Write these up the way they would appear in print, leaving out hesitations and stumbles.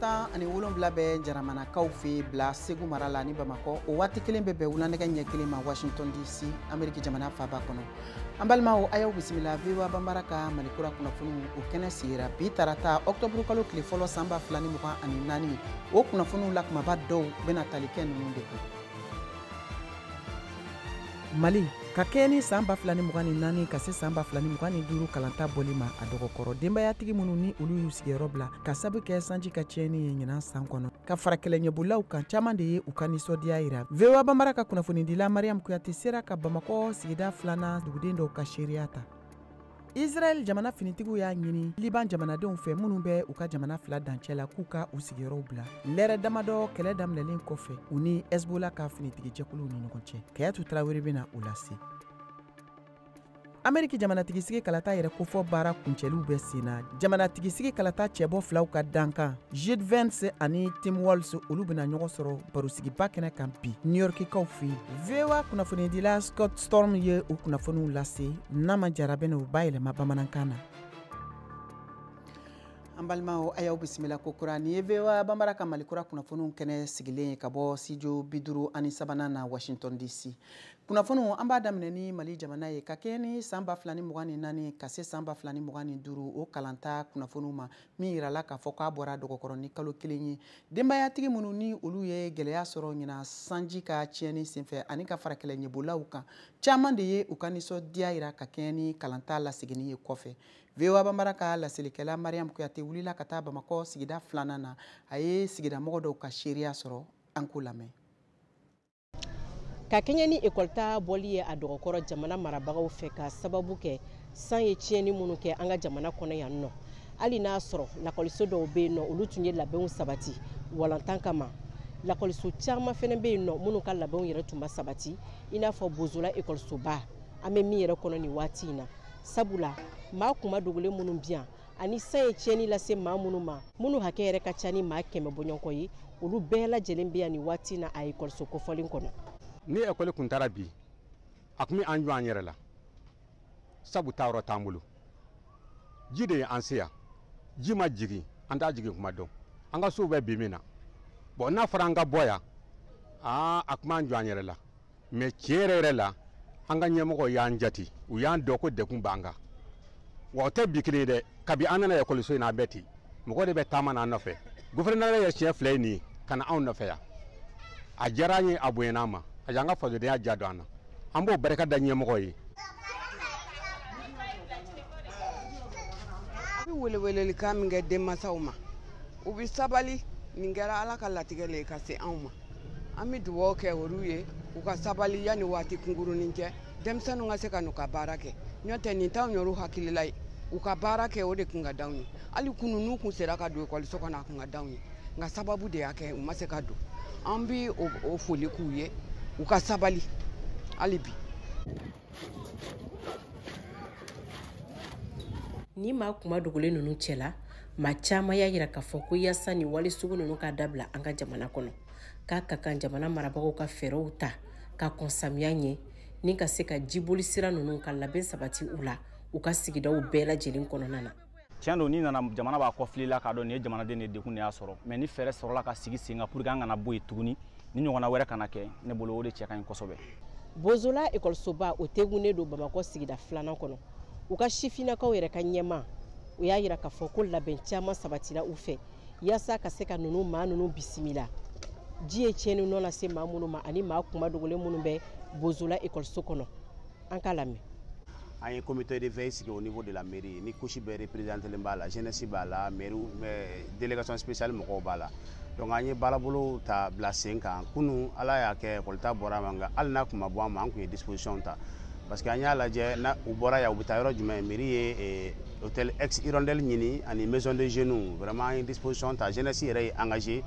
17 bɛ Jaramanakaw fɛ bila Segu mara la ni Bamakɔ. O waati kelen bɛ bɛn wulanɛgɛ ɲɛ kelen ma Washington DC, Ameriki jamana faaba kɔnɔ. An balimaw, a y'aw bisimila VOA Banbara ka Malikura kunnafoniw o kɛnɛ sigira bi tarata octobre kalo tile fɔlɔ san 2024. O kunnafoniw la kumaba dɔw bɛna tali kɛ ninnu de kan. Mali ka kɛɲɛ ni san 2024 ka se san 2025 kalanta bɔli ma a dɔgɔkɔrɔ, denbayatigi minnu ni olu y'u sigiyɔrɔ bila ka sabu kɛ sanji ka tiɲɛni ye ɲinan san kɔnɔ ka fara kɛlɛɲɛbolilaw kan, caman de ye u ka nisɔndiya yira. VOA Banbara ka kunnafonidila Mariam Kuyate sera ka Bamakɔ sigida filanan duguden dɔw ka seereya ta. Israɛl jamana finitigiw y'a ɲini Liban jamanadenw fɛ minnu bɛ u ka jamana fila dancɛ la k'u ka u sigiyɔrɔw bila lɛrɛ damadɔ kɛlɛ daminɛlen kɔfɛ u ni Hezbollah ka finitigijɛkuluw ni ɲɔgɔn cɛ. Kayatu Tarawele bɛna o lase. Ameriki jamanatigisigi kalata yɛrɛ kofɔ baara kuncɛliw bɛ sen na. Jamanatigisigi kalata cɛbɔ filaw ka dankan, JD Vance ani Tim Walz, olu bɛna ɲɔgɔn sɔrɔ barosigiba kɛnɛ kan bi New Yorkikaw fɛ yen. VOA kunnafonidila Scott Storm ye o kunnafoniw lase. Nama Jara bɛna o bayɛlɛma bamanankan na. An balimaw, a y'aw bisimila ko kura. Nin ye VOA Banbara ka Malikura kunnafoniw kɛnɛ sigilen ye ka bɔ studio 53nan na Washington DC. Kunnafoniw, an b'a daminɛ ni Mali jamana ye ka kɛɲɛ ni san 2024 ka se san 2025 o kalanta kunnafoniw ma, min yirala k'a fɔ k'a bɔra dɔgɔkɔrɔ ni kalo kelen ye. Denbayatigi minnu ni olu ye gɛlɛya sɔrɔ ɲinan sanji ka tiɲɛni senfɛ ani ka fara kɛlɛɲɛbolaw kan, caman de ye u ka nisɔndiya yira ka kɛɲɛ ni kalanta laseginni ye kɔfɛ. VOA Banbara ka laselikɛla Mariam Kuyate wulila ka taa Bamakɔ sigida filanan na. A ye sigidamɔgɔ dɔw ka seereya sɔrɔ, an k'o lamɛn. Ka kɛɲɛ ni ekɔlita bɔli ye a dɔgɔkɔrɔ jamana marabagaw fɛ ka sababu kɛ san ye tiɲɛni minnu kɛ an ka jamana kɔnɔ yan nɔ, hali n'a sɔrɔ lakɔliso dɔw bɛ yen nɔ, olu tun ye labɛnw sabati walantan kama, lakɔliso caman fɛnɛ bɛ yen nɔ minnu ka labɛnw yɛrɛ tun ma sabati, i n'a fɔ Bozola ekɔlisoba an bɛ min yɛrɛ kɔnɔ nin waati in na. Sabula maa kuma dogolen minnu bi yan ani san ye tiɲɛni lase maa minnu ma, minnu hakɛ yɛrɛ ka ca ni maa 100 bɔɲɔgɔn ye, olu bɛɛ lajɛlen bɛ yan nin waati in na a ekɔliso kofɔlen kɔnɔ. Ni ekɔli kun taara bi, a kun bɛ an jɔ an yɛrɛ la, sabu taayɔrɔ t'an bolo. Ji de ye an se yan, ji ma jigin, an t'a jigin kuma dɔn, an ka sow bɛ bi min na. Bɔn, n'a fɔra an ka bɔ yan, aa, a kun b'an jɔ an yɛrɛ la. Mɛ tiɲɛ yɛrɛ yɛrɛ la, an ka ɲɛmɔgɔw y'an jate, u y'an dɔn ko degun b'an kan. Wa o tɛ bi kelen ye dɛ, kabi an nana ekɔliso in na, a bɛɛ ten, mɔgɔ de bɛ taama n'an nɔfɛ. Gouvernement yɛrɛ siɲɛ fila ye nin ye ka na anw nɔfɛ yan. A diyara an ye, a bonyana an ma, a y'an ka fasodenya diya don an na. An b'o barika da ɲɛmɔgɔ ye. An bɛ welewelelikan min kɛ denmansaw ma, u bɛ sabali. Nin kɛra Ala ka latigɛ le ye ka se anw ma. An bɛ dugawu kɛ olu ye, u ka sabali yanni waati kunkurunin cɛ, denmisɛnninw ka se ka n'u ka baara kɛ. N'o tɛ, nin t'anw yɛrɛw hakilila ye. U ka baara kɛ, o de kun ka d'anw ye. Hali kunun n'u kun sera ka don ekɔliso kɔnɔ, a kun ka d'anw ye, nka sababu de y'a kɛ u ma se ka don. An bɛ o foli k'u ye, u ka sabali hali bi. Ni maa kuma dogolen ninnu cɛla, maa caman y'a yira k'a fɔ ko yaasa nin wale sugu ninnu ka dabila an ka jamana kɔnɔ, k'a ka kan jamana marabagaw ka fɛɛrɛw ta ka kɔn samiya ɲɛ ni ka se ka jiboli sira ninnu ka labɛn sabati u la u ka sigidaw bɛɛ lajɛlen kɔnɔna na. Tiɲɛ don, n'i nana jamana b'a kɔfili la k'a dɔn nin ye jamanaden de degun de y'a sɔrɔ. Mɛ ni fɛɛrɛ sɔrɔla ka sigi sen kan pour que an kana bɔ yen tuguni, ni ɲɔgɔnna wɛrɛ kana kɛ, ne bolo o de cɛ ka ɲi kosɛbɛ. Bozola ekɔlisoba o tegunnen don Bamakɔ sigida filanan kɔnɔ. U ka sifinnakaw yɛrɛ ka ɲɛma, o y'a yira k'a fɔ ko labɛn caman sabatira u fɛ yaasa ka se ka ninnu maa ninnu bisimila. Ji ye tiɲɛni nɔ lase maa minnu ma ani maa kuma dogolen minnu bɛ Bozola ekɔliso kɔnɔ, an k'a lamɛn. An ye comité de veille sigi au niveau de la mairie, ni couche bɛɛ représenté b'a la, jeunesse b'a la, mairie, délégation spéciale mɔgɔw b'a la. Donc an ye baarabolo ta bila sen kan. Kunun, Ala y'a kɛ ekɔlita bɔra a ma, nka hali n'a kun ma bɔ an ma, an kun ye disposition ta, parce que an y'a lajɛ, na u bɔra yan, u bɛ taa yɔrɔ jumɛn? Mairie ye hôtel ex Hirondelle ɲini ani maison de jeunes. Vraiment, an ye disposition ta, jeunesse yɛrɛ ye engagé.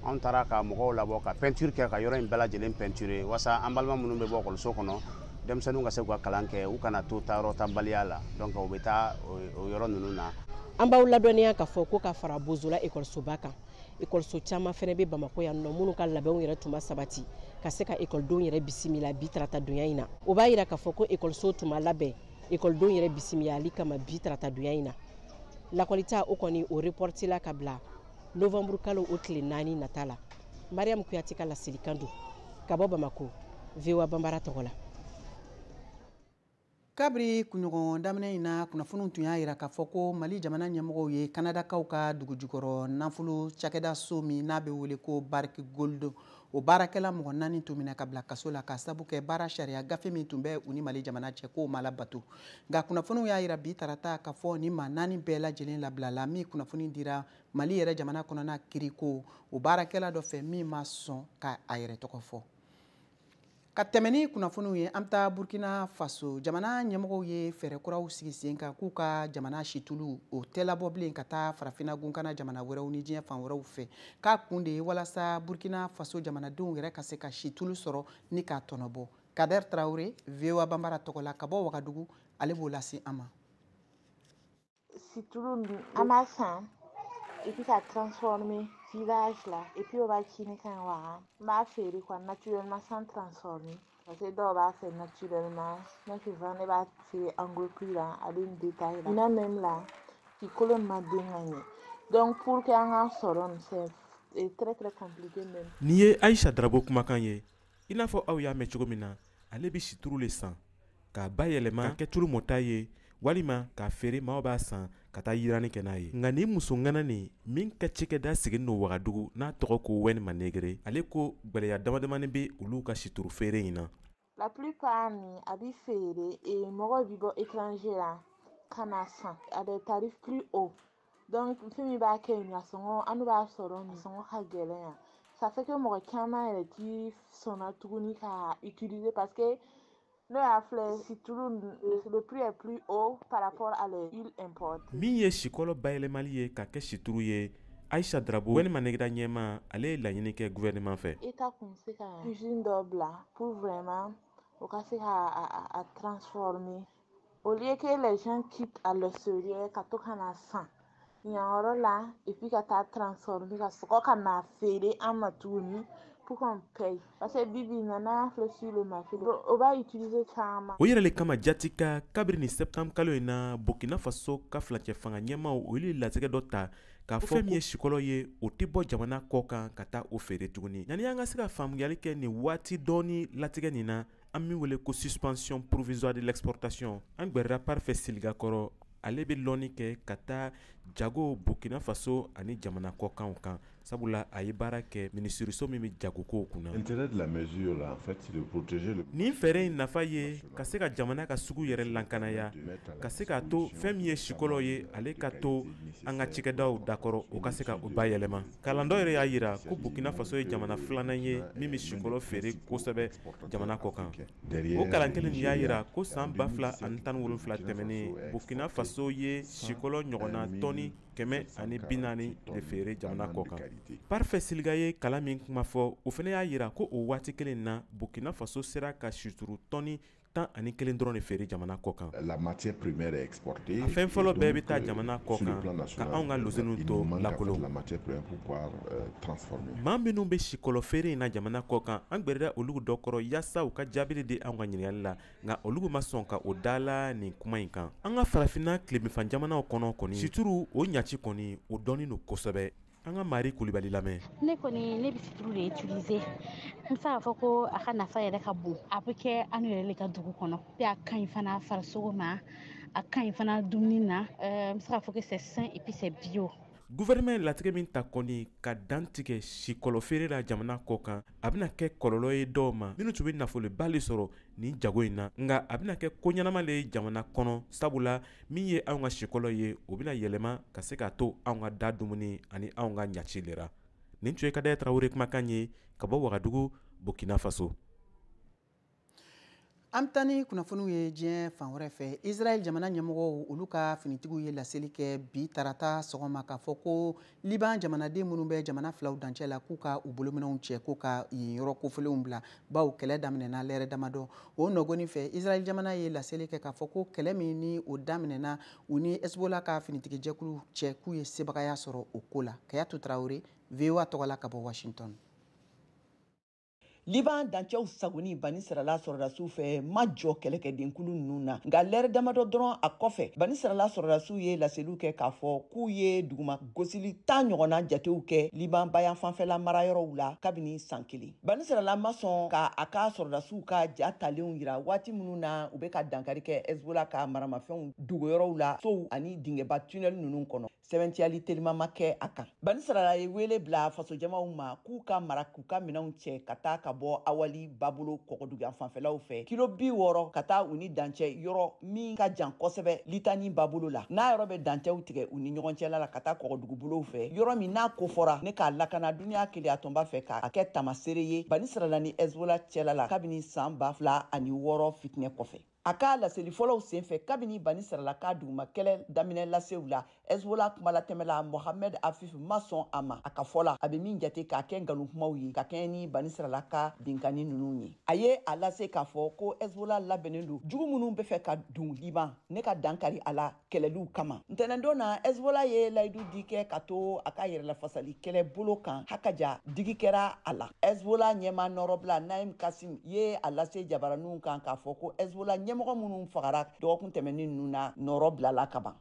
Anw taara ka mɔgɔw labɔ ka peinture kɛ, ka yɔrɔ in bɛɛ lajɛlen peinture, walasa an balima minnu bɛ bɔ ekɔliso kɔnɔ, denmisɛnninw ka se k'u ka kalan kɛ, u kana to taayɔrɔ tabaliya la. Donc u bɛ taa o yɔrɔ ninnu na. An b'aw ladɔnniya k'a fɔ ko ka fara Bozola ekɔlisoba kan, ekɔliso caman fɛnɛ bɛ Bamakɔ yan nɔ minnu ka labɛnw yɛrɛ tun ma sabati ka se ka ekɔlidenw yɛrɛ bisimila bi tarata donya in na. O b'a yira k'a fɔ ko ekɔliso tun ma labɛn ekɔlidenw yɛrɛ bisimilali kama bi tarata donya in na. Lakɔlita o kɔni o reportila ka bila novembre kalo o tile 4 nata la. Mariam Kuyate ka laselikan don ka bɔ Bamako, VOA Banbara tɔgɔ la. Kabiri kunɲɔgɔn daminɛ in na, kunnafoniw tun y'a jira k'a fɔ ko Mali jamana ɲɛmɔgɔw ye Kanadakaw ka dugujukɔrɔ nafolo cakɛda so min n'a bɛ wele ko Barrick Gold, o baarakɛla mɔgɔ 4 tun minɛ ka bila kaso la k'a sabu kɛ baara sariya gafe min tun bɛ u ni Mali jamana cɛ k'o ma labato. Nka kunnafoniw y'a jira bi tarata k'a fɔ ni maa 4 bɛɛ lajɛlen labilala, min kunnafoni dira Mali yɛrɛ jamana kɔnɔna kiriko o baarakɛla dɔ fɛ min ma sɔn ka a yɛrɛ tɔgɔ fɔ. Ka tɛmɛ ni kunnafoniw ye, an bɛ taa Burkina Faso. Jamana ɲɛmɔgɔw ye fɛɛrɛ kuraw sigi sen kan k'u ka jamana situlu o tɛ labɔ bilen ka taa farafinna gunkana jamana wɛrɛw ni diɲɛ fan wɛrɛw fɛ, k'a kun de ye walasa Burkina Faso jamanadenw yɛrɛ ka se ka situlu sɔrɔ ni k'a tɔnɔbɔ. Kader Traoré, VOA Banbara tɔgɔ la ka bɔ Wagadugu, ale b'o lase an ma. Situlu an b'a san et puis ça transformer village là et puis on va chiner quand on va m'a feere quoi naturellement sans transformer, parce que dɔw b'a fait naturellement, moi je vends ne b'a feere en gros prix là a bɛ nin détail là ɲinan même là k'i ma den ka ɲɛ, donc pour que an ka sɔrɔ nin c'est très très compliqué même. Nin ye Aïcha Darabo kumakan ye. I n'a fɔ aw y'a mɛn cogo min na, ale bɛ situlu le san k'a bayɛlɛma ka kɛ tulu mɔta ye walima k'a feere maaw b'a san ka taa yiranni kɛ n'a ye. Nka nin muso ŋana nin min ka cɛkɛda sigilen don Wagadugu n'a tɔgɔ ko Wɛni Manegere, ale ko gwɛlɛya damadamani bɛ olu ka situru feere in na. La plupart nin a bɛ feere et mɔgɔw bɛ bɔ étranger la ka na san à des tarifs plus hauts, donc fɛn min b'a kɛ yen a sɔngɔ an b'a sɔrɔ nin sɔngɔ ka gɛlɛn yan, ça fait que mɔgɔ caman yɛrɛ ti sɔnna tuguni ka utiliser parce que n'o y'a filɛ situlu le prix est plus haut par rapport à l'huile importée. Min ye sikɔlɔ bayɛlɛmali ye ka kɛ situru ye, Aïcha Darabo Wɛni Manegera ɲɛma, ale ye laɲini kɛ gouvernement fɛ. État kun bɛ se ka usine dɔ bila pour vraiment o ka se ka a transformer au lieu que les gens quittent à l'extérieur ka to ka na san yan yɔrɔ la et puis ka taa transformer ka sɔgɔ ka na feere an ma tuguni pour qu'on paye, parce que bibi nana filɛ sur le marché o b'a utiliser caman. O yɛrɛ le kama jati ka kabiri ni septembre kalo in na, Burkina Faso ka furancɛ fanga ɲɛmaw olu ye latigɛ dɔ ta k'a fɔ fɛn min ye sikɔlɔ ye o tɛ bɔ jamana kɔ kan ka taa o feere tuguni. Yanni an ka se ka faamuyali kɛ nin waati dɔɔni latigɛ nin na, an min wele ko suspension provisoire de l'exportation, an gbɛrɛra Parfait Siliga kɔrɔ, ale bɛ lɔnni kɛ ka taa jago Burkina Faso ani jamana kɔkanw kan, sabula a ye baara kɛ minisiriso min bɛ jagokow kunna. Nin fɛɛrɛ in nafa ye ka se ka jamana ka sugu yɛrɛ lankanaya, ka se k'a to fɛn min ye sikɔlɔ ye ale ka to an ka cikɛdaw dakɔrɔ, o ka se ka o bayɛlɛma. Kalan dɔ yɛrɛ y'a jira ko Burkina Faso ye jamana filanan ye min bɛ sikɔlɔ feere kosɛbɛ jamana kɔ kan. O kalan kelen nin y'a jira ko san 2017 tɛmɛnen, Burkina Faso ye sikɔlɔ ɲɔgɔnna tɔni 140 de feere jamana kɔ kan. Parfait Siliga ye kalan min kuma fɔ, o fana y'a jira ko o waati kelen na Burkina Faso sera ka situru tɔni 11 dɔrɔn de feere jamana kɔ kan. La matière première est exportée. A fɛn fɔlɔ bɛɛ bɛ taa jamana kɔ kan ka anw ka lozeniw to lakolon. La matière première pour pouvoir transformer. Maa minnu bɛ sikɔlɔ feere in na jamana kɔ kan, an gbɛrɛla olu dɔ kɔrɔ yaasa u ka jaabili di anw ka ɲininkali la, nka olu ma sɔn ka o da la nin kuma in kan. An ka farafinna tilebinfan jamanaw kɔnɔ kɔni, situru o ɲaci kɔni o dɔnnen don kosɛbɛ. An ka Mari Kulibali lamɛn. Ne kɔni ne bɛ situru de utiliser. N bɛ se k'a fɔ ko a ka nafa yɛrɛ ka bon. A bɛ kɛ an yɛrɛ de ka dugu kɔnɔ. A ka ɲi fana farisogo ma, a ka ɲi fana dumuni na. N bɛ se k'a fɔ que c'est sain et puis c'est bio. Gouvernement ye latigɛ min ta kɔni ka dan tigɛ sikɔlɔ feere la jamana kɔ kan, a bɛna kɛ kɔlɔlɔ ye dɔw ma minnu tun bɛ nafoloba le sɔrɔ nin jago in na, nka a bɛna kɛ ko ɲɛnama le ye jamana kɔnɔ, sabula min ye anw ka sikɔlɔ ye o bɛna yɛlɛma ka se k'a to anw ka da dumuni ani anw ka ɲaci le ra. Nin tun ye Kadɛ Tarawele kumakan ye ka bɔ Wagadugu, Burkina Faso. An bɛ taa ni kunnafoniw ye diɲɛ fan wɛrɛ fɛ. Israël jamana ɲɛmɔgɔw olu ka finitigiw ye laseli kɛ bi tarata sɔgɔma k'a fɔ ko Liban jamanaden minnu bɛ jamana filaw dancɛ la k'u ka u bolominɛnw cɛ k'u ka yen yɔrɔ kofɔlenw bila, bawo kɛlɛ daminɛna lɛrɛ damadɔ. O nɔgɔni fɛ, Israël jamana ye laseli kɛ k'a fɔ ko kɛlɛ min ni o daminɛna u ni Hezbollah ka finitigijɛkulu cɛ k'u ye sebagaya sɔrɔ o ko la. Kayatu Traoré, VOA tɔgɔ la ka bɔ Washington. Liban dancɛw sagoni Banisirala sɔrɔdasiw fɛ ma jɔ kɛlɛkɛdenkulu ninnu na, nka lɛrɛ damadɔ dɔrɔn a kɔfɛ Banisirala sɔrɔdasiw ye laseliw kɛ k'a fɔ k'u ye duguma gosili 10 ɲɔgɔnna jatew kɛ Liban bayan fanfɛla marayɔrɔw la kabini san kelen. Banisirala ma sɔn ka a ka sɔrɔdasiw ka ja talenw yira waati minnu na u bɛ ka dankari kɛ Hezbollah ka maramafɛnw dogoyɔrɔw la, sow ani dingɛba tunnel ninnu kɔnɔ. Sɛbɛntiyali telima ma kɛ a kan. Banisirala ye wele bila fasojamaw ma k'u ka mara k'u ka minɛnw cɛ ka taa ka bɔ Awali babolo kɔgɔduguyan fanfɛlaw fɛ kilo 60 ka taa u ni dancɛ yɔrɔ min ka jan kosɛbɛ Litani babolo la, n'a yɔrɔ bɛ dancɛw tigɛ u ni ɲɔgɔn cɛla la ka taa kɔgɔdugubolow fɛ, yɔrɔ min n'a kofɔra ne k'a lakana duniya keleyatɔnba fɛ k'a kɛ tamasere ye Banisirala ni Hezbollah cɛla la kabini san 2006 fitinɛ kɔfɛ. A ka laseli fɔlɔw senfɛ kabini Banisirala ka duguma kɛlɛ daminɛ lasew la, Hezbollah kumalatɛmɛla Mohamed Afif ma sɔn a ma. A ka fɔ la, a bɛ min jate k'a kɛ nkalonkumaw ye ka kɛɲɛ ni Banisirala ka binkanni ninnu ye. A ye a lase k'a fɔ ko Hezbollah labɛnnen don jugu minnu bɛ fɛ ka don Liban ne ka dankari a la kɛlɛliw kama. Ntɛnɛndon na, Hezbollah ye layidu di kɛ ka to a ka yɛrɛlafasali kɛlɛ bolo kan hakaja digi kɛra a la. Hezbollah ɲɛmaa nɔrɔbila Naim Kasim ye a lase jabaraninw kan k'a fɔ ko Hezbollah ɲɛmɔgɔ minnu fagara dɔgɔkun tɛmɛnen ninnu na nɔrɔ bilala ka ban.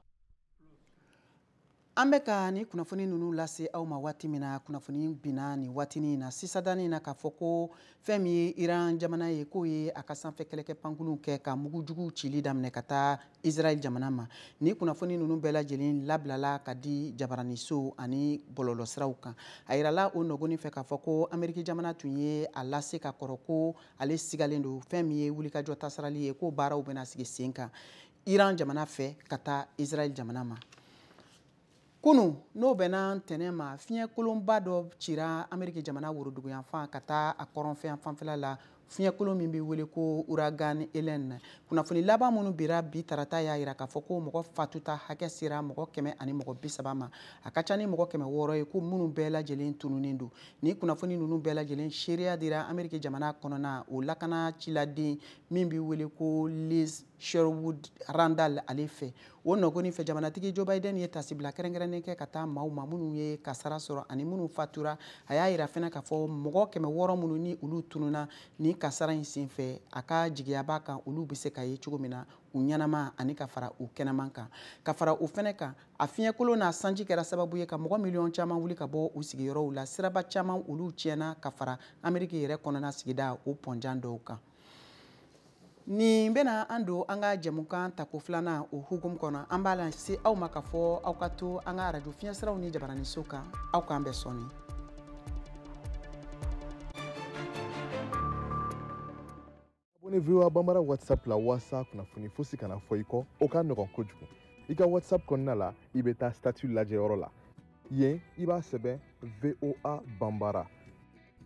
An bɛ ka ni kunnafoni ninnu lase aw ma waati min na, kunnafoni binna nin waatinin in na sisadani in na k'a fɔ ko fɛn min ye Iran jamana ye, k'o ye a ka sanfɛ kɛlɛkɛ pankurunw kɛ ka mugujuguw cili daminɛ ka taa Israël jamana ma. Ni kunnafoni ninnu bɛɛ lajɛlen labilala ka di jabaranisow ani bɔlɔlɔsiraw kan. A yirala o nɔgɔni fɛ k'a fɔ ko Ameriki jamana tun ye a lase ka kɔrɔ ko ale sigalen don fɛn min ye wulikajɔ tasarali ye, k'o baaraw bɛna sigi sen kan Iran jamana fɛ ka taa Israël jamana ma. Kunu n'o bɛnna ntɛnɛn ma, fiɲɛ kolonba dɔ cira Ameriki jamana woroduguyanfan ka taa a kɔrɔnfɛn fanfɛla la, fiɲɛ kolon min bɛ wele ko Huracan Helene. Kunnafoni laban minnu bira bi tarata y'a yira k'a fɔ ko mɔgɔ fatuta hakɛ sera mɔgɔ 130 ma. A ka ca ni mɔgɔ 600 ye ko minnu bɛɛ lajɛlen tununnen don. Ni kunnafoni ninnu bɛɛ lajɛlen seereya dira Ameriki jamana kɔnɔna o lakana ciladen min bɛ wele ko Liz Sherwood Randall ale fɛ. O nɔgɔni fɛ, jamanatigi Joe Biden ye tasibila kɛrɛnkɛrɛnnen kɛ ka taa maaw ma minnu ye kasara sɔrɔ ani minnu fatura. A y'a yira fɛnɛ k'a fɔ mɔgɔ 600 minnu ni olu tununa ni kasara in senfɛ, a ka jigiya b'a kan olu bɛ se ka ye cogo min na u ɲɛnama ani ka fara u kɛnɛman kan. Ka fara o fɛnɛ kan, a fiɲɛkolon n'a sanji kɛra sababu ye ka mɔgɔ miliyɔn caman wuli ka bɔ u sigiyɔrɔw la. Siraba caman olu tiɲɛna ka fara Ameriki yɛrɛ kɔnɔna sigida o pɔnjan dɔw kan. Nin bɛna an don an ka jɛmukan tako filanan o hukumu kɔnɔ. An b'a lase aw ma k'a fɔ aw ka to an ka arajo fiɲɛsiraw ni jabaraniso kan. Aw k'an bɛn sɔɔni. Abonné VOA Bambara WhatsApp la walasa kunnafoni fosi kana fɔ i kɔ, o ka nɔgɔn kojugu. I ka WhatsApp kɔnɔna la, i bɛ taa statut lajɛyɔrɔ la. Yen, i b'a sɛbɛn VOA Bambara.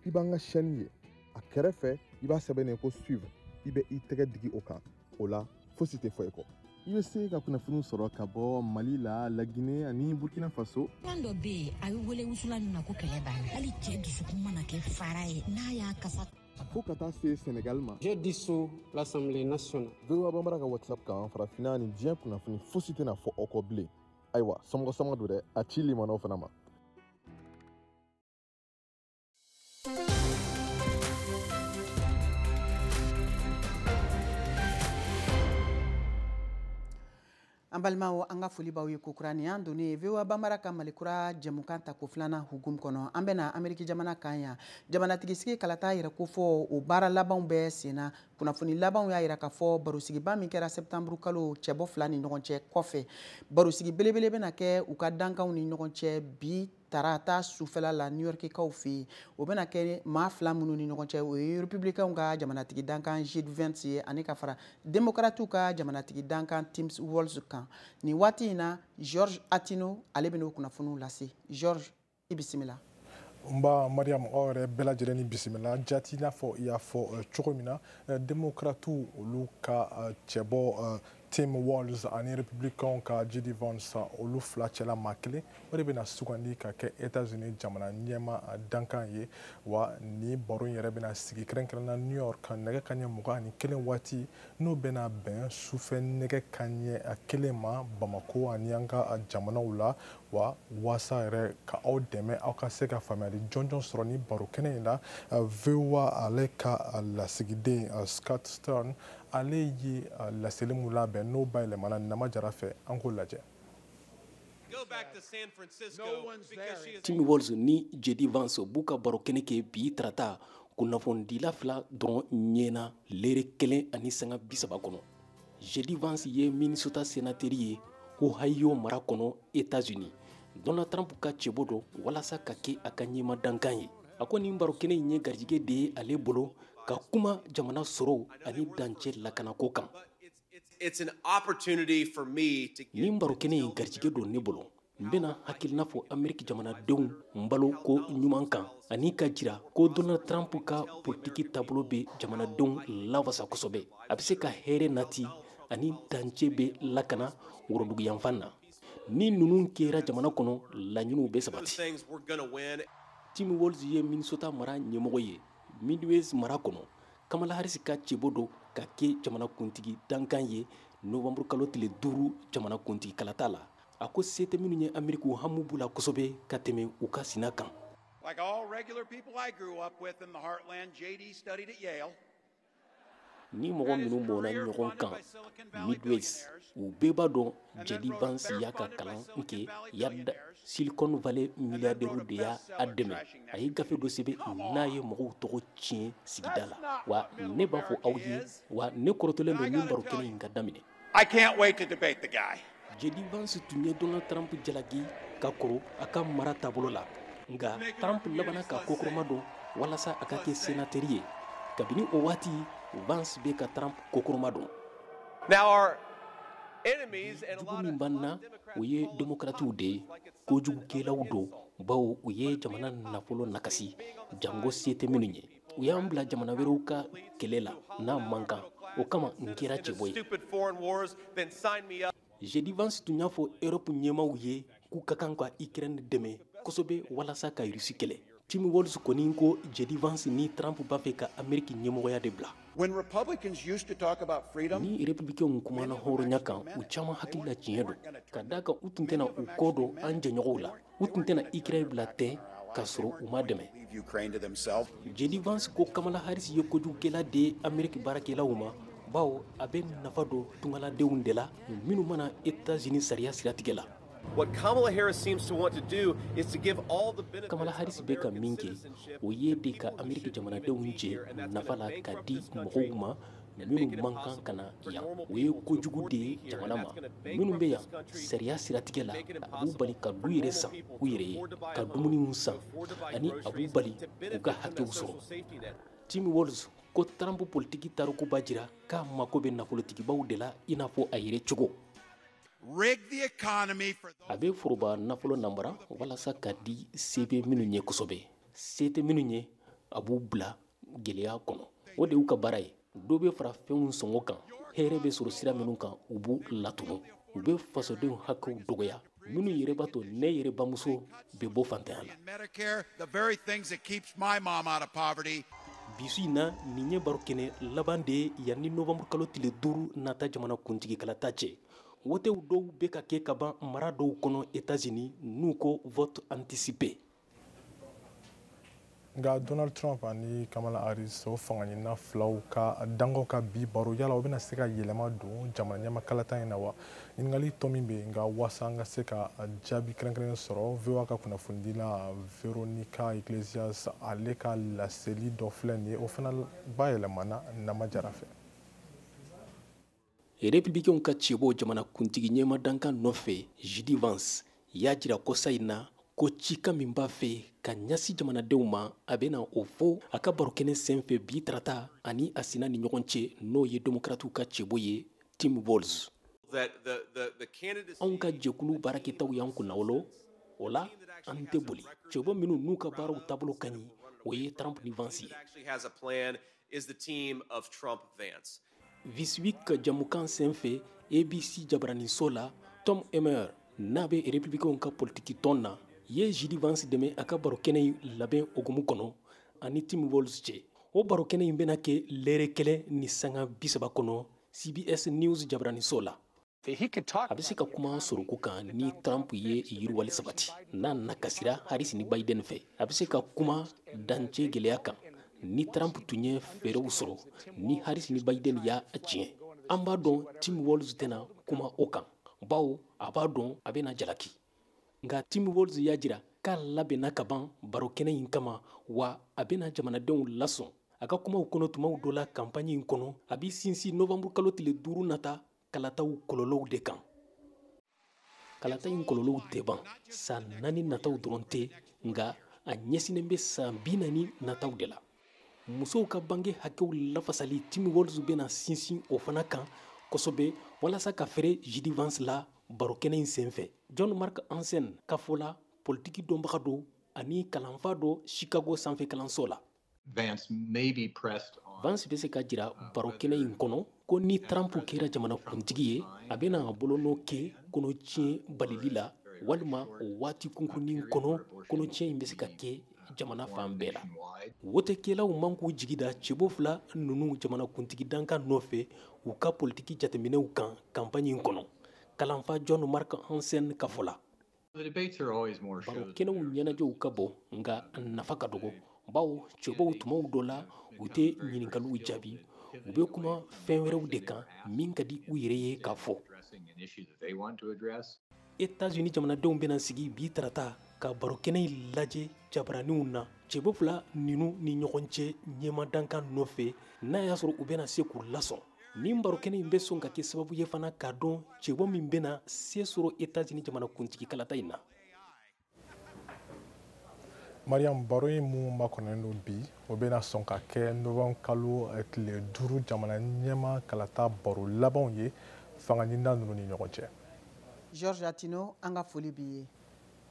I b'an ka chaîne ye. A kɛrɛfɛ, i b'a sɛbɛn ko suivre. I bɛ i tɛgɛ digi o kan, o la fosi tɛ fɔ i kɔ. I bɛ se ka kunnafoniw sɔrɔ ka bɔ Mali la, Laginɛ ani Burkina Faso. Kan dɔ bɛ yen, a bɛ wele wusulan min ma ko kɛlɛ banna. Hali cɛ dusukun mana kɛ fara ye, n'a y'a kasa. Fo ka taa se Senegal ma. J'ai dissous l'Assemblée nationale. VOA Bambara ka WhatsApp kan, farafinna ani diɲɛ kunnafoni fosi tɛna fɔ aw kɔ bilen. Ayiwa, somɔgɔ sama don dɛ, a ci limanaw fana ma. An balimaw, an ka foli b'aw ye kokura. Nin y'an donnen ye VOA Bambara ka Malikura jɛmukan tako filanan hukumu kɔnɔ. An bɛna Ameriki jamana kan yan. Jamanatigisigi kalata yɛrɛ kofɔ o baara labanw bɛɛ senna. Kunnafoni labanw y'a yira k'a fɔ barosigiba min kɛra septembre kalo cɛbɔ fila ni ɲɔgɔn cɛ kɔfɛ, barosigi belebele bɛna kɛ u ka dankanw ni ɲɔgɔn cɛ bi tarata sufɛla la New Yorkikaw fɛ yen. O bɛna kɛ maa fila minnu ni ɲɔgɔn cɛ, o ye Republicains ka jamanatigi dankan J.D. Vance ye ani ka fara Democrats ka jamanatigi dankan Tim Walz kan. Nin waati in na, George Atino ale bɛn'o kunnafoniw lase. George, i bisimila. Nba Mariam, aw yɛrɛ bɛɛ lajɛlen ni bisimila. Jati, i n'a fɔ i y'a fɔ cogo min na, Democrats olu ka cɛbɔ Tim Walz ani Republicains ka J.D. Vance, olu fila cɛla maa kelen o de bɛna sugandi ka kɛ États-Unis jamana ɲɛma dankan ye. Wa ni baro in yɛrɛ bɛna sigi kɛrɛnkɛrɛnna New York nɛgɛ kanɲɛ 21 waati, n'o bɛna bɛn sufɛ nɛgɛ kanɲɛ 1 ma Bamako ani an ka jamanaw la. Wa waasa yɛrɛ ka aw dɛmɛ aw ka se ka faamuyali jɔnjɔn sɔrɔ ni baro kɛnɛ in la, VOA ale ka lasigiden Scott Stern, ale ye laseli mun labɛn, n'o bayɛlɛmana Nama Jara fɛ, an k'o lajɛ. Tim Walz ni JD Vance b'u ka baro kɛnɛ kɛ bi tarata, kunnafonidila fila dɔrɔn ɲɛna lɛrɛ 1 ni sanga 30 kɔnɔ. JD Vance ye Minnesota sénateur ye Ohio mara kɔnɔ États-Unis. Donald Trump ka cɛbɔ dɔ walasa ka kɛ a ka ɲɛma dankan ye. A ko nin baro kɛnɛ in ye garijɛgɛ de ye ale bolo ka kuma jamana sɔrɔw ani dancɛ lakanako kan. Nin baro kɛnɛ in garijɛgɛ don ne bolo. N bɛna hakilina fɔ Ameriki jamanadenw n balo ko ɲuman kan, ani ka jira ko Donald Trump ka politiki taabolo bɛ jamanadenw lawasa kosɛbɛ, a bɛ se ka hɛrɛ nati ani dancɛ bɛ lakana woroduguyanfan na. Ni ninnu kɛra jamana kɔnɔ, laɲiniw bɛ sabati. Tim Walz ye Minnesota mara ɲɛmɔgɔ ye Midwest mara kɔnɔ. Kamala Harris ka cɛbɔ don ka kɛ jamanakuntigi dankan ye novembre kalo tile 5 jamanakuntigi kalata la. A ko se tɛ minnu ye Ameriki, u hami b'u la kosɛbɛ ka tɛmɛ u ka sina kan. Like all regular people I grew up with in the heartland, JD studied at Yale. Ni mɔgɔ minnu mɔna ɲɔgɔn kan Midwest, u bɛɛ b'a dɔn JD Vance y'a ka kalan kɛ Yale. Silicon Valley milliardaire de y'a dɛmɛ. A ye gafe dɔ sɛbɛn n'a ye mɔgɔw tɔgɔ tiɲɛ sigida la. Wa ne b'a fɔ aw ye, wa ne kɔrɔtɔlen don nin baro kɛnɛ in ka daminɛ. I can't wait to debate the guy. JD Vance tun ye Donald Trump jalaki ka kɔrɔ a ka mara taabolo la, nka Trump labanna ka kokɔrɔma don walasa a ka kɛ sénateur ye. Kabini o waati, Vance bɛ ka Trump kokɔrɔma don. Jugu min b'an na, o ye démocratiw de ye. Kojugukɛlaw don, bawo u ye jamana nafolo nakasi, jango se tɛ minnu ye. U y'an bila jamana wɛrɛw ka kɛlɛ la n'a man kan. O kama n kɛra cɛbɔ ye. JD Vance tun y'a fɔ Europe ɲɛmaw ye k'u ka kan ka Ukraine dɛmɛ kosɛbɛ walasa ka Rusi kɛlɛ. Tim Walz kɔni ko JD Vance ni Trump b'a fɛ ka Ameriki ɲɛmɔgɔya de bila. Ni républicains kumana hɔrɔnya kan, u caman hakili la tiɲɛ don, ka da kan u tun tɛna u kɔ don an jɛɲɔgɔnw la, u tun tɛna Ukraine bila tɛ k'a sɔrɔ u ma dɛmɛ. JD Vance ko Kamala Harris ye kojugukɛla de ye Ameriki baarakɛlaw ma, bawo a bɛ nafa don tungaladenw de la minnu mana États-Unis sariya siratigɛ la. Kamala Harris bɛ ka min kɛ, o ye de ka Ameriki jamanadenw jɛ nafa la ka di mɔgɔw ma minnu man kan ka na yan. O ye kojugu de ye jamana ma. Minnu bɛ yan sariya siratigɛ la, a b'u bali ka du yɛrɛ san u yɛrɛ ye, ka dumuniw san, ani a b'u bali k'u ka hakɛw sɔrɔ. Tim Walz ko Trump politiki tariku b'a jira k'a mako bɛ nafolotigibaw de la i n'a fɔ a yɛrɛ cogo. A bɛ foroba nafolo namara walasa ka di se bɛ minnu ye kosɛbɛ, se tɛ minnu ye, a b'u bila gɛlɛya kɔnɔ. O de y'u ka baara ye. Dɔ bɛ fara fɛnw sɔngɔ kan, hɛrɛ bɛ sɔrɔ sira minnu kan, u b'u latunu. U bɛ fasodenw hakɛw dɔgɔya minnu yɛrɛ b'a to ne yɛrɛ bamuso bɛ bɔ fantanya la. Bi su in na, nin ye baro kɛnɛ laban de ye yanni novembre kalo tile 5 nata jamana kuntigi kalata cɛ. Wotew dɔw bɛ ka kɛ ka ban mara dɔw kɔnɔ États-Unis, n'u ko vote anticipé. Nka Donald Trump ani Kamala Harris, o fangaɲinina filaw ka dangaw ka bi baro, yala o bɛna se ka yɛlɛma don jamana ɲɛma kalata in na wa? Ɲininkali tɔ min bɛ yen, nka waasa an ka se ka jaabi kɛrɛnkɛrɛnnen sɔrɔ, VOA ka kunnafonidila Veronica Iglesias, ale ka laseli dɔ filɛ nin ye, o fana bayɛlɛmana Nama Jara fɛ. Républicains ka cɛbɔ jamana kuntigi ɲɛma dankan nɔfɛ, JD Vance y'a jira kɔsa in na ko cikan min b'a fɛ ka ɲɛsin jamanadenw ma, a bɛna o fɔ a ka barokɛnɛ senfɛ bi tarata ani a sina ni ɲɔgɔn cɛ, n'o ye démocratiw ka cɛbɔ ye Tim Walz. Anw ka jɛkulu baarakɛtaw y'an kunnawolo, o la an tɛ boli. Cɛbɔ minnu n'u ka baaraw taabolo ka ɲi, o ye Trump ni Vance ye. This Week jamukan senfɛ ABC jabaraninso la, Tom Emmer, n'a bɛ républicains ka politiki tɔn na, ye JD Vance dɛmɛ a ka baro kɛnɛ in labɛn hukumu kɔnɔ ani Tim Walz cɛ. O baro kɛnɛ in bɛna kɛ lɛrɛ 1 ni sanga 30 kɔnɔ CBS News jabaraninso la. A bɛ se ka kuma sɔrɔko kan ni Trump ye yiriwali sabati, n'a nakasira Harris ni Biden fɛ. A bɛ se ka kuma dancɛ gɛlɛya kan ni Trump tun ye fɛɛrɛw sɔrɔ, ni Harris ni Biden y'a tiɲɛ. An b'a dɔn Tim Walz tɛna kuma o kan, bawo a b'a dɔn a bɛna jalaki. Nka Tim Walz y'a jira k'a labɛnna ka ban barokɛnɛ in kama, wa a bɛna jamanadenw lasɔn. A ka kumaw kɔnɔ tumaw dɔ la kanpaɲi in kɔnɔ, a b'i sinsin novanburu kalo tile 5 nata kalataw kɔlɔlɔw de kan. Kalata in kɔlɔlɔw tɛ ban san 4 nataw dɔrɔn tɛ, nka a ɲɛsinnen bɛ san 40 nataw de la. Musow ka bange hakɛw lafasali, Tim Walz bɛna sinsin o fana kan kosɛbɛ walasa ka fɛrɛ J.D. Vance la barokɛnɛ in senfɛ. John Mark Hansen ka fɔ la, politiki dɔnbaga don ani kalanfa dɔ Chicago sanfɛ kalanso la. Vance bɛ se ka jira barokɛnɛ in kɔnɔ ko ni Trump kɛra jamanakuntigi ye, a bɛna a bolonɔ kɛ kɔnɔtiɲɛ balili la, walima o waati kunkurunin kɔnɔ kɔnɔtiɲɛ in bɛ se ka kɛ jamana fan bɛɛ la. Wotekɛlaw man k'u jigi da cɛbɔ fila ninnu jamanakuntigi dankan nɔfɛ u ka politiki jateminɛw kan kanpaɲi in kɔnɔ. Kalanfa John Mark Hansen ka fɔ la, barokɛnɛw ɲɛnajɛw ka bon, nka nafa ka dɔgɔ, bawo cɛbɔw tumaw dɔ la u tɛ ɲininkaliw jaabi, u bɛ kuma fɛn wɛrɛw de kan min ka di u yɛrɛ ye k'a fɔ. États-Unis jamanadenw bɛna sigi bi tarata ka barokɛnɛ in lajɛ jabaraninw na cɛbɔ fila ninnu ni ɲɔgɔn cɛ ɲɛmadankan nɔfɛ, n'a y'a sɔrɔ u bɛna se k'u lasɔn. Nin barokɛnɛ in bɛ sɔn ka kɛ sababu ye fana k'a dɔn cɛbɔ min bɛna se sɔrɔ États-Unis jamanakuntigi kalata in na. Mariam, baro in mun makɔnɔnen don bi, o bɛna sɔn ka kɛ novembre kalo tile 5 jamana ɲɛma kalata baro labanw ye fanga ɲinina ninnu ni ɲɔgɔn cɛ. Georges Atino, an ka foli b'i ye.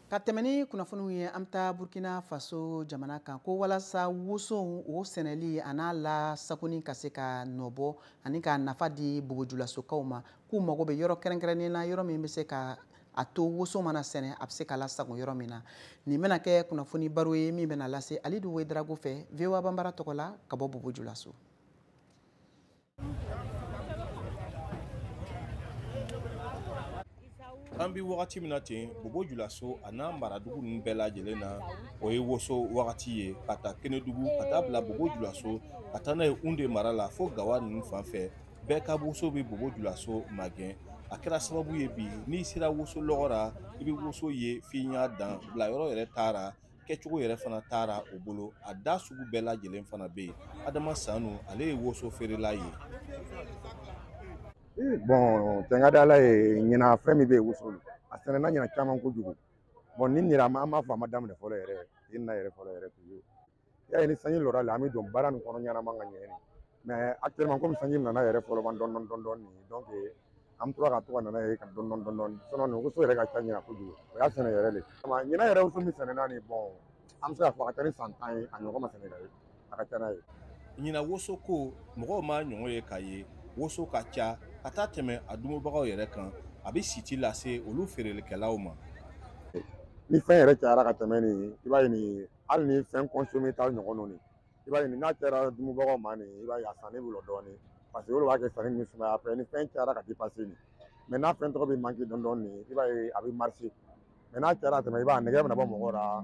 Ka tɛmɛ ni kunnafoniw ye, an bɛ taa Burkina Faso jamana kan ko walasa woson o sɛnɛli a n'a lasagoni ka se ka nɔbɔ ani ka nafa di bogojulasokaw ma, k'u mago bɛ yɔrɔ kɛrɛnkɛrɛnnen na, yɔrɔ min bɛ se ka a to woson mana sɛnɛ a bɛ se ka lasago yɔrɔ min na. Nin bɛna kɛ kunnafoni baro ye min bɛna lase Alidu Wedrago fɛ VOA Banbara tɔgɔ la ka bɔ Bogojulaso. An bɛ wagati min na ten, Bobo-Dioulasso a n'a maradugu ninnu bɛɛ lajɛlen na, o ye woso wagati ye, ka taa Kenedugu, ka taa bila Bobo-Dioulasso, ka taa n'a ye Hunde mara la fo Gawa ninnu fan fɛ, bɛɛ ka woso bɛ Bobo-Dioulasso magɛn. A kɛra sababu ye bi, n'i sera woso lɔgɔ la, i bɛ woso ye f'i ɲa dan, bilayɔrɔ yɛrɛ taara, kɛcogo yɛrɛ fana taara o bolo, a da sugu bɛɛ lajɛlen fana bɛ yen. Adama Sanu, ale ye woso feerela ye. Bon, tɛ n ka di Ala ye, ɲinan fɛn min bɛ yen woso a sɛnɛna ɲinan caman kojugu. Bon, ni ɲinan an b'a fɔ a ma daminɛ fɔlɔ yɛrɛ, ɲinan yɛrɛ fɔlɔ yɛrɛ toujours. I y'a ye ni sanji lɔra la, an bɛ don baara nin kɔnɔ ɲɛnama ka ɲɛ. Mais actuellement komi sanji nana yɛrɛ fɔlɔ man dɔɔni dɔɔni dɔɔni, donc an tora ka to ka nana ye ka dɔɔni dɔɔni dɔɔni. Sinon nin woso yɛrɛ ka ca ɲinan kojugu, o y'a sɛnɛ yɛrɛ de. Ɲinan yɛrɛ woso min sɛnɛna nin, bon, an bɛ se k'a fɔ a ka ca ni san 10 ye, a ɲɔgɔn ma sɛnɛ ka ye, a ka ca n'a ye. Ɲinan woso ko mɔgɔw ma ɲɔgɔn ye k'a ye, woso ka ca ka taa tɛmɛ a dumubagaw yɛrɛ kan, a bɛ siti lase olu feerelikɛlaw ma. Ni fɛn yɛrɛ cayara ka tɛmɛ nin, i b'a ye nin, hali ni fɛn consommé ta ɲɔgɔn nɔ nin, i b'a ye nin n'a cayara dumubagaw ma nin, i b'a ye a sanni bɛ lɔ dɔɔnin, parce que olu b'a kɛ sanni min sumaya après ni fɛn cayara ka dépasser nin. Mais n'a fɛn tɔgɔ bɛ manquer dɔɔnin dɔɔnin nin, i b'a ye a bɛ marcher. Mais n'a cayara ka tɛmɛ, i b'a ye a nɛgɛ bɛna bɔ mɔgɔw la.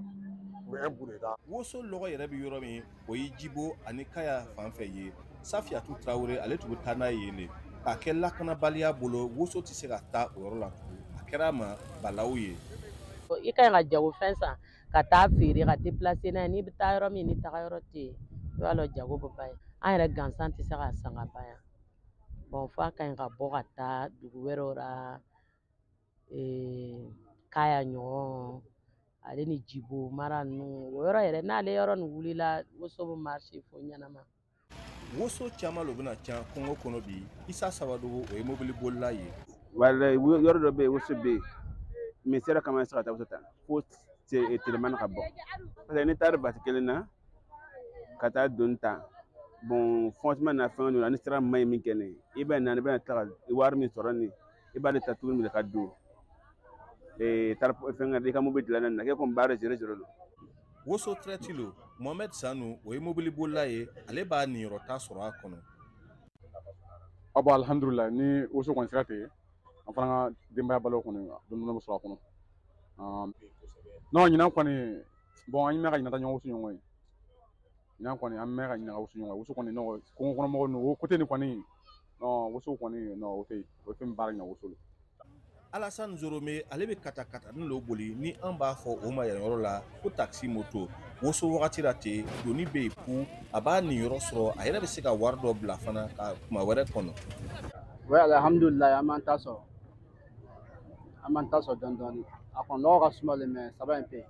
Woso lɔgɔ yɛrɛ bɛ yɔrɔ min, o ye Jibo ani Kaya fan fɛ ye. Safiyatu Tarawele, ale tun bɛ taa n'a ye yen de. K'a kɛ lakanabaliya bolo, woso tɛ se ka taa o yɔrɔ la tugun. A kɛra a ma balawu ye. I ka ɲi ka jagofɛn san ka taa feere ka déplacer n'a ye, n'i bɛ taa yɔrɔ min ni taga yɔrɔ tɛ yen, i b'a dɔn jago bɛ ban yen. An yɛrɛ gansan tɛ se k'a san ka ban yan. Bon, f'a ka ɲi ka bɔ ka taa dugu wɛrɛw la, Kaya ɲɔgɔn, ale ni Jibo mara ninnu, o yɔrɔ yɛrɛ n'ale yɔrɔ nin wulila, woso bɛ marcher fo ɲɛnama. Woso caman lo bɛna ca kungo kɔnɔ bi. Isa Sawadogo, o ye mobili bolila ye. Walayi, yɔrɔ dɔ bɛ yen, woso bɛ yen, mais sera kama se ka taa woso ta fo telimani ka bɔ, parce que n'i taara basi kelen na ka taa doni ta, bon, franchement na fɛn dɔ la ni sira man ɲi min kɛ nin ye, i bɛ na i bɛna tila ka wari min sɔrɔ nin, i b'ale ta tuguni minɛ ka don fɛn i ka mobili dilanna nin na k'e komi baara zéro zéro don. Woso traite lo, Mohamed Sanu, o ye mobili bolila ye, ale b'a niyɔrɔ ta sɔrɔ a kɔnɔ. Aw bɔ alhamdulilayi, ni woso kɔni sira tɛ An fana ka denbaya balo kɔni dɔɔni dɔɔni bɛ sɔrɔ a kɔnɔ. Non, ɲinan kɔni, bon, an mɛn ka ɲinan ta ɲɔgɔn wusu ɲɔgɔn ye. Ɲinan kɔni an mɛn ka ɲinan ka wusu ɲɔgɔn ye. Wusu kɔni, non, kungo kɔnɔ mɔgɔw ninnu o côté nin kɔni, non, wusu kɔni, non, o tɛ yen. O ye fɛn min baara ɲinan wusu la. Alassane Zorome ale bɛ katakatanin dɔ boli ni an b'a fɔ o ma yan yɔrɔ la ko taxi moto. Woso wagati la ten, doni bɛ yen ku a b'a niyɔrɔ sɔrɔ, a yɛrɛ bɛ se ka wari dɔ bila fana ka kuma wɛrɛ kɔnɔ. Ouais, alhamdoulilah, an m'an ta sɔrɔ. An m'an ta sɔrɔ dɔɔni dɔɔni. A kɔni nɔgɔ ka suma le, mais ça va un peu.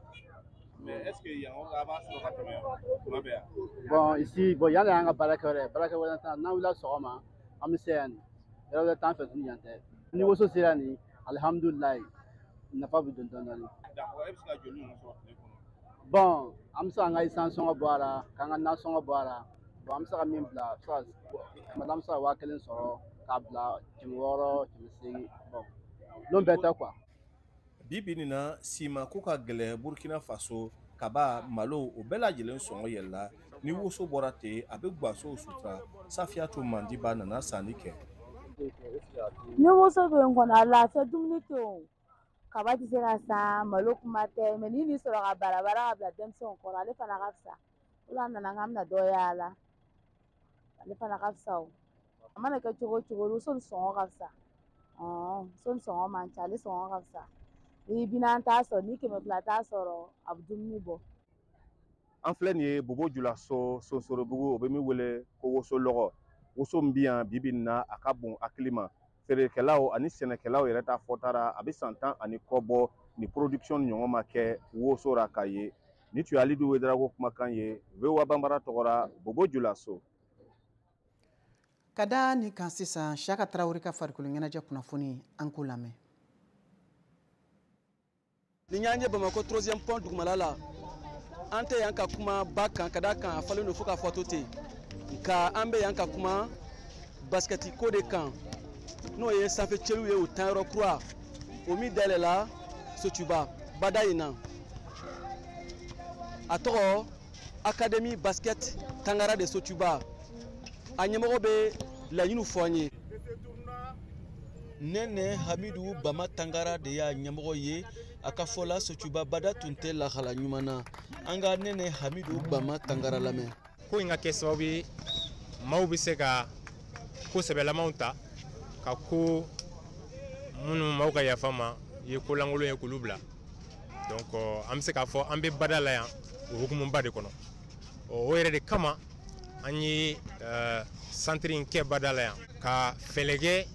Mais est-ce que yan yɔrɔ la a b'a sɔrɔ ka tɛmɛ kuma bɛɛ yan? Bon, ici, bon, yan de y'an ka baarakɛyɔrɔ ye. Baarakɛyɔrɔ wɛrɛ t'an na. N'an wulila sɔgɔma, an bɛ se yan nin. Yɔrɔ wɛrɛ t'an fɛ tuguni, yan tɛ. Ni woso sera nin, alhamdoulilah, nafa bɛ don dɔɔni dɔɔni. D'accord, e bɛ se ka joli ninnu sɔrɔ tile kɔnɔ? Bon, an bɛ se k'an ka essence sɔngɔ bɔ a la, k'an ka nasɔngɔ bɔ a la. Bon, an bɛ se ka min bila, a bɛ se ka tuma dɔ an bɛ se ka 1000 sɔrɔ k'a bila 600, 800. Bon, lon bɛɛ tɛ quoi. Bi bi nin na, siman ko ka gɛlɛn Burkina Faso, kaba, malo, o bɛɛ lajɛlen sɔngɔ yɛlɛla. Ni woso bɔra ten, a bɛ guwasow sutura. Safiyatu Mandiba nana sanni kɛ. Ni woso bɛ n kɔnɔ, a lafiya dumuni tɛ o. Kaba tɛ se ka san, malo kuma tɛ, mɛ ni nin sɔrɔ ka barabara ka bila denmisɛnw kɔrɔ, ale fana ka fisa. O la a nana k'an bɛna dɔ yaala, ale fana ka fisa o. A mana kɛ cogo o cogo, woso nin sɔngɔ ka fisa. Woso nin sɔngɔ man ca, ale sɔngɔ ka fisa. Ni 40 t'a sɔrɔ, ni 200 t'a sɔrɔ, a bɛ dumuni bɔ. An filɛ nin ye Bobo Julaso Sonsorobugu, o bɛ min wele ko woso lɔgɔ. Woso min bɛ yan bi bi in na, a ka bon hakili ma. Feerekɛlaw ani sɛnɛkɛlaw yɛrɛ ta fɔta, a bɛ san 10 ani kɔ bɔ ni production ɲɔgɔn ma kɛ woso ra k'a ye. Ni tun ye Alidu Wedarago kumakan ye VOA Banbara tɔgɔ la, Bobo Julaso. Ka da nin kan sisan, Siyaka Tarawele ka farikolo ɲɛnajɛ kunnafoni, an k'o lamɛn. Nin y'an ye Bamakɔ 3e pont dugumala la. An tɛ yan ka kuma ba kan, ka d'a kan a falen don fo k'a fɔ to ten. Nka an bɛ yan ka kuma basikɛti ko de kan, n'o ye sanfɛ cɛliw ye, o tanyɔrɔ kura o min dayɛlɛla Sotuba bada in na. A tɔgɔ Académie Basket Tangara de Sotuba. A ɲɛmɔgɔ bɛ laɲiniw fɔ an ye. Nɛnɛ Hamidu Bama Tangara de y'a ɲɛmɔgɔ ye. A ka fɔ la, Sotuba bada tun tɛ lahala ɲuman na. An ka Nɛnɛ Hamidu Bama Tangara lamɛn. Ko in ka kɛ sababu ye maaw bɛ se ka ko sɛbɛlamaw ta ka ko minnu maaw ka yafa ma ye ko lankolon ye k'olu bila. Donc an bɛ se k'a fɔ an bɛ bada la yan o hukumuba de kɔnɔ. O yɛrɛ de kama an ye centre in kɛ bada la yan ka fɛɛrɛ kɛ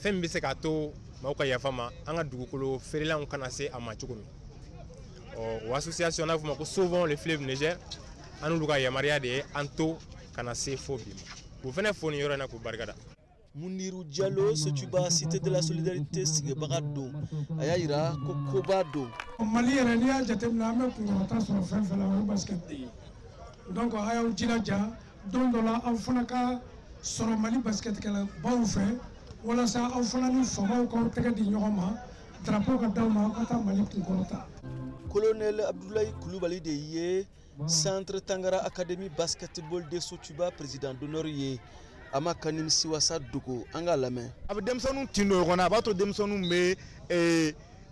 fɛn min bɛ se k'a to maaw ka yafa ma, an ka dugukolo feerelanw kana se a ma cogo min. O association n'a fɔ ma ko Sauvons le fleuve Niger, an n'olu ka yamaruya de ye an to ka na se fo bi ma. K'u fana fo nin yɔrɔ in na k'u barikada. Muniru Jalo, Sotuba Cité de la Solidarité sigibaga don, a y'a yira ko koba don. Mali yɛrɛ, n'i y'a jateminɛ, an bɛ kunkɔrɔta sɔrɔ fɛn fɛn la, o ye basket de ye. Donc a y'aw jilaja, don dɔ la aw fana ka sɔrɔ Mali basketkɛlabaw fɛ, walasa aw fana ni faamaw k'aw tɛgɛ di ɲɔgɔn ma, drapeau ka d'aw ma, aw ka taa Mali kunkɔrɔta. Colonel Abdoulaye Coulibaly de ye Centre Tangara Académie Basketball de Sotuba président d'honneur ye. A ma ka nimisiwasa dogo, an k'a lamɛn. A bɛ denmisɛnninw tin don ɲɔgɔn na, a b'a to denmisɛnninw bɛ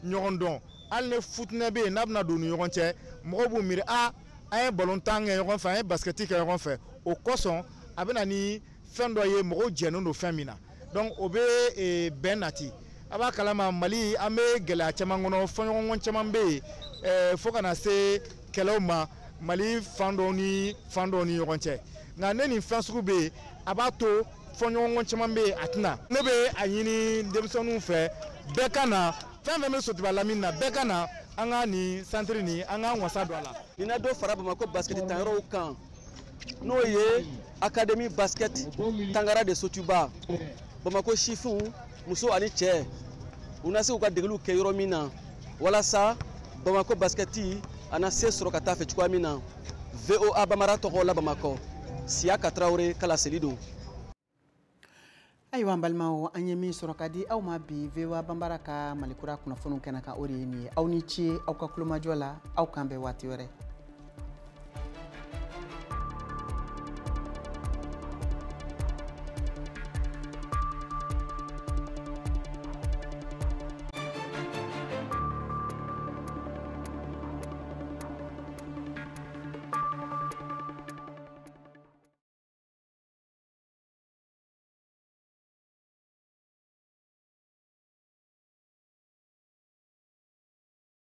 ɲɔgɔn dɔn. Hali ni futinɛ bɛ yen, n'a bɛna don u ni ɲɔgɔn cɛ, mɔgɔw b'u miiri a an ye balontan kɛ ɲɔgɔn fɛ, an ye basikɛti kɛ ɲɔgɔn fɛ. O kosɔn a bɛ na ni fɛn dɔ ye mɔgɔw jɛnnen don fɛn min na. Donc o bɛ bɛn nati. A b'a kalama, Mali an bɛ gɛlɛya caman kɔnɔ, fɔɲɔgɔnkɔ caman bɛ yen, fo ka na se kɛlɛw ma Mali fan dɔw ni fan dɔw ni ɲɔgɔn cɛ. Nka ne nin fɛn sugu bɛ yen, a b'a to fɔɲɔgɔnkɔ caman bɛ yen, a tɛna. Ne bɛ a ɲini denmisɛnninw fɛ, bɛɛ ka na, fɛn fɛn bɛ Sotuba lamini na, bɛɛ ka na, an ka nin centre nin, an k'an wasa don a la. Nin na dɔ fara Bamakɔ basket tanyɔrɔw kan, n'o ye Académie Basket Tangara de Sotuba. Bamakɔ sifinw, muso ani cɛ, u na se k'u ka degeliw kɛ yɔrɔ min na, walasa Bamakɔ basketi a na se sɔrɔ ka taa fɛ cogoya min na. VOA Bamara tɔgɔ la Bamakɔ, Siyaka Tarawele ka laseli don. Ayiwa, an balimaw, an ye min sɔrɔ ka di aw ma bi VOA Banbara ka Malikura kunnafoniw kɛnɛ kan, o de ye nin ye. Aw ni ce aw ka kulomajɔ la, aw kan bɛn waati wɛrɛ.